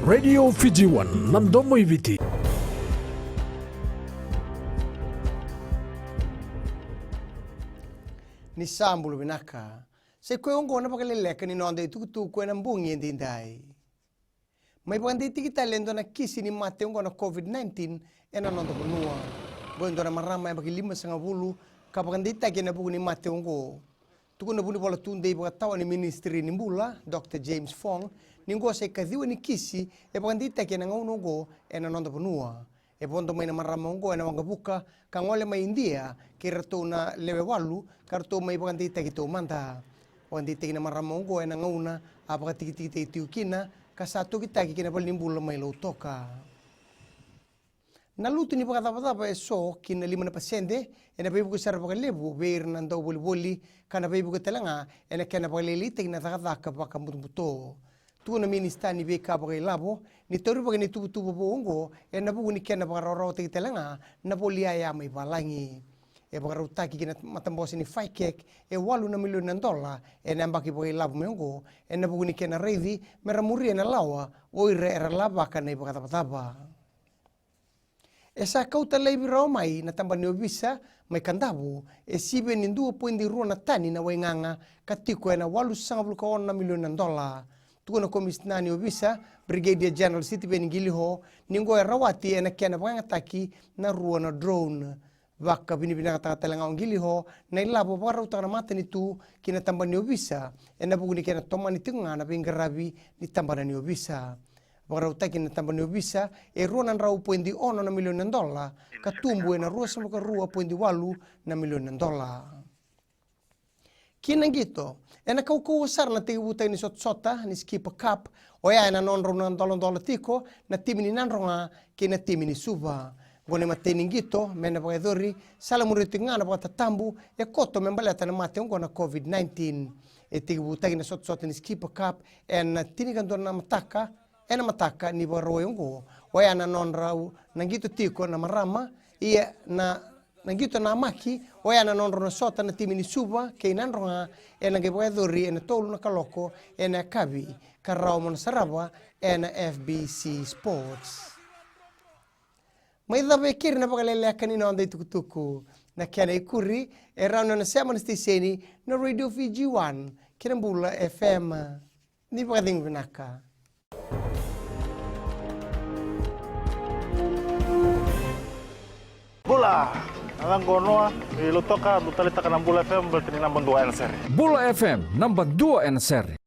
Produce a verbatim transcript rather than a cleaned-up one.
Radio Fiji One, na domo i Viti. Ni sa bula vinaka. Sa i koya oqo na vakaleleka ni noda itukutuku ena bogi edaidai. Mai vakadeitaki tale e dua na kisi ni mate oqo na COVID nineteen ena noda vanua. Oqo e dua na marama yabaki limasagavulu ka vakadeitaki ena vuku ni mate oqo. Tukuna na vunivola tudei vakatawa ni Ministry ni Bula, Doctor James Fong, ni oqo sa i kaciwa ni kisi e vakadeitaki ena gauna oqo ena noda vanua. E vodo mai na marama oqo ena waqavuka ka gole mai Idia kei ratou na lewe walu ka ratou mai vakadeitaki taumada. Vakadeitaki na marama oqo ena gauna a vakatikitikitaki tiko kina ka sa tokitaki ki na valenibula mai Lautoka. Na lutu ni vakacavacava e so ki na lima na pasede ena veivuke sara vakalevu vei ira na dauvolivoli ka na veivuke tale ga ena kena vakalailaitaki na cakacaka vakabutobuto. Tukuna na minisita ni veika vakailavo ni taurivaki na ituvatuva vou oqo ena vuku ni kena vakarawarawataki tale ga na voli yaya mai valagi. E vakarautaki ki na matabose ni FICAC e walu na milioni na dola ena yabaki vakailavo mai oqo ena vuku ni kena raici me ra muria na lawa o ira era lavaka na ivakacavacava. E sa kauta laivi rawa mai na tabana ni ovisa mai Kadavu e sivia ni dua poidi rua na tani na waigaga ka tiko ena walusagavulu ka ono na milioni na dola. Tukuna na komisina ni ovisa, Brigadier General Sitiveni Qiliho, ni oqo e rawati ena kena vakayagataki na rua na drone. Vakavinavinakataka tale ga o Qiliho na ilavo vakarautaka na matanitu ki na tabana ni ovisa ena vuku ni kena tomani tiko ga na veiqaravi ni tabana ni ovisa. Vakarautaki na tabana ni ovisa e rua na drau poidi ono na milioni na dola ka tubu ena ruasagavulu ka rua poidi walu na milioni na dola. Ki na qito, ena kaukauwa sara na tekivutaki ni sotasota ni Skipper Cup, oya ena nodrau na doladola tiko na timi ni Nadroga kei na timi ni Suva. Oqo na imatai ni qito me na vakayacori, sa lai muria tiko ga na vakatatabu e koto me baleta na mate oqo na COVID nineteen. E tekivutaki na sotasota ni Skipper Cup ena tinikadua na mataka, ena mataka ni Vakarauwai oqo, oya na nodrau na qito tiko na marama, ia na, na qito namaki, oya na nodrau na sota na timi ni Suva kei Nadroga, ena qai vakayacori ena tolu na kaloko ena yakavi, ka rawa mo na sarava ena F B C Sports. Mai cava e keri na vakaleleka ni noda itukutuku. Na kena ikuri e rawa ni o na sema na siteseni na Radio Fiji One kei na Bula F M. Ni vakacegu vinaka. Bula! Na yacaqu o Noa, i Lautoka, dou taleitaka na Bula F M, baleta ni naba dua ena sere. Bula F M, naba dua ena sere.